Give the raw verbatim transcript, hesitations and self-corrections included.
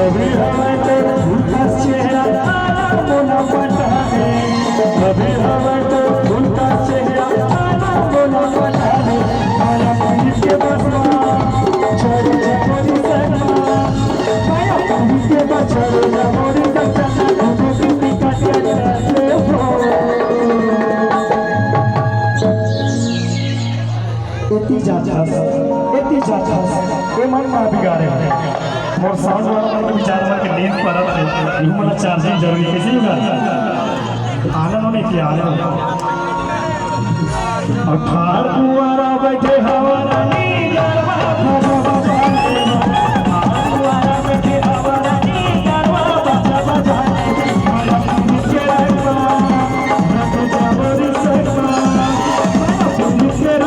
अभी हवय तो फूल का चेहरा, आना मोला पटाने। अभी हवय तो फूल का चेहरा, आना मोला पटाने। माया पीर के बस मा, छोड़ जा मोरी सजना। माया पीर के बस, छोड़ जा मोरी सजना। एती जात हस, एती जात हस, ए मन मा बिगाड़े। मोर साउंड वाला मन के विचार मन के नींद परत हे, इहू मन ला चार्जिंग जरूरी, कइसे होगा? आनंद होने की आनंद। अठारह